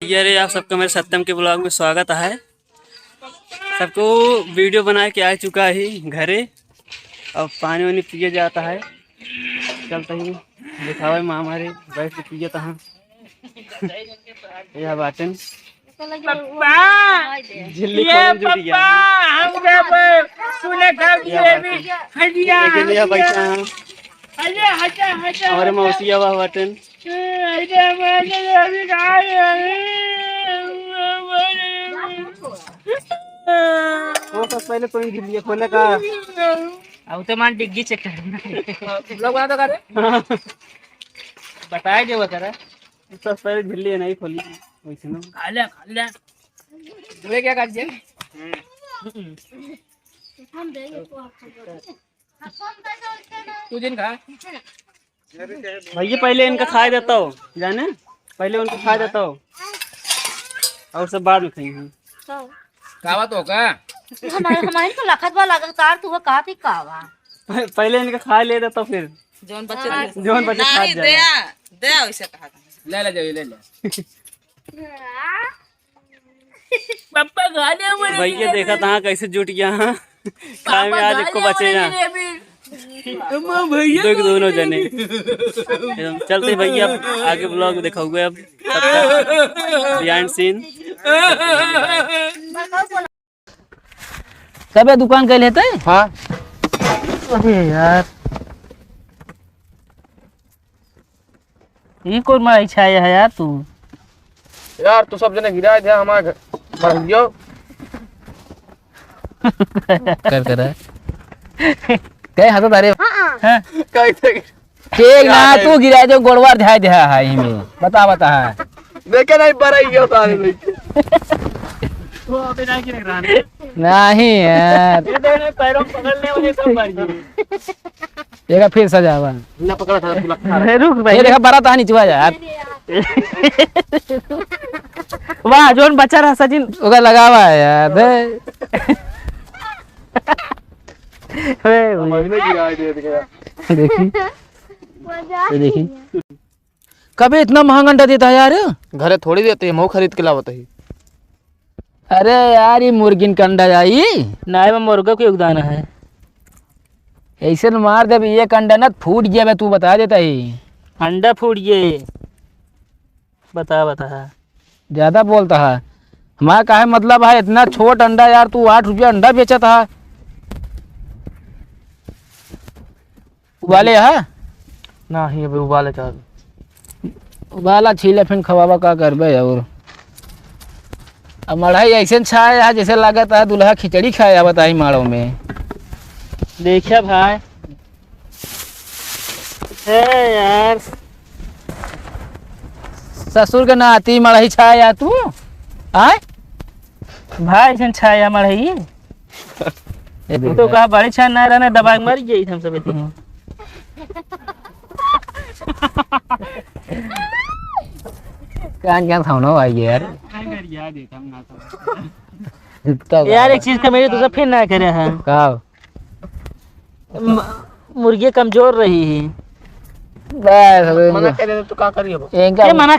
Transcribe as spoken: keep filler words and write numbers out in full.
ये रे, आप सबका मेरे सत्यम के vlog में स्वागत है। सबको video बना के आ चुका ही घरे। अब पानी वानी पिए जाता है। चलते ही दिखावे मामा रे, बैठ के पिए तहाँ। यह बाटन। पप्पा, झिल्ली ये खोल जुट गया पप्पा, है। हम जब तूने कब ये ये भी भी हटिया, ये भी हटिया। बैठा है। हटिया, हटिया, हटिया, हमारे हटिया। मौसी आवा बाटन। वो सब पहले तो ही झिल्लिया खोले का। अब तो मान डिग्गी check कर। Vlog बना दो का रे? हाँ। बताए दे वो करा। सब पहले झिल्ली नहीं खोली। वैसे ना। खा ले, खा ले। जुड़े क्या काट दे? तू जिन खा। भैया, पहले इनका खाए देता हो, जाने, पहले उनका खाए देता हो, और सब बाद में खाएंगे। कावा तो का? हमारे, हमारे तो लखत बा लगातार, तू कहा थी कावा? पह-, पहले इनका खाए ले देता, फिर जौन बचे हाँ। दे। जौन बचे खा नहीं, जाए। दया, दया वैसे कहा था। ले ले जाइए, ले ले। पापा खा ले हमारे भैया, देखा था कैसे जुट गया, हाँ। खाए में पापा आज खा एको ले बचे ना। हमारे जलेबी। अम्मा भैया देख दोनों जने। एकदम चलते भैया, आगे vlog दिखाऊंगे अब। तब तक behind scene। सबे दुकान कैले थे? हाँ। अरे यार, ई कौन माई छाया है यार तू? यार, तू सब जने गिराए दे हमारे घर, बढ़ियो। कर, कर। कहे हंसत अरे। हाँ। कहे थे। ठीक ना, तू गिराए दे, गोड़वार झाए दे है इमे। बता, बता है। देखे नहीं, बड़ा ही होता है लेके। वो अबे ना गिर रहा है। नहीं यार। ये तो इन्हें पैरों में पकड़ ले, उन्हें सब मार दिए। एका फिर सजावा। ना पकड़ा था, तू लगता है। अरे रुक भाई। ये देखा, बड़ा था नीचवा यार। वाह, जोन बचा रहा सचिन। ओका लगावा है यार, दे। अरे भाई। महीने की आय दे दिया। देखी। मजा ये देखी। आ गया। कबे इतना महंगा अंडा देता है यार? घरे थोड़ी देते हैं, मऊ खरीद के लावत है। अरे यार, ये मुर्गिन का अंडा जाई? नाय, में मुर्गा के योगदान है। ऐसे न मार देबे, एक अंडा ना फूट गया बे, तू बता देता ही। अंडा फूट गए। बता, बता। ज्यादा बोलता है। हमारा काहे मतलब है, इतना छोट अंडा यार, तू आठ रुपया अंडा बेचत है। उबाले है? नाही, अबे उबाले का। उबाला छीले फिन खवाबा का करबे और। अब मड़ई ऐसे छाए है जैसे लागत है दुल्हा खिचड़ी खाए आवत आई माड़ो में। देखिया भाई। हे यार। ससुर के नाती मड़ई छाए या तू? आय? भाई ऐसे छाए या मड़ई। ये तू तो देखा। कहा बड़ी छान ना रहने, दबा के मर गई हम सब इतनी। कान कान खाओ ना भाई यार। इतना यार, एक चीज का मेरे तुझसे फिर ना करे हैं। का? म-, मुर्गी कमजोर रही है। बस, अब मना इनका करे तो का करिए अब? इनका ये मना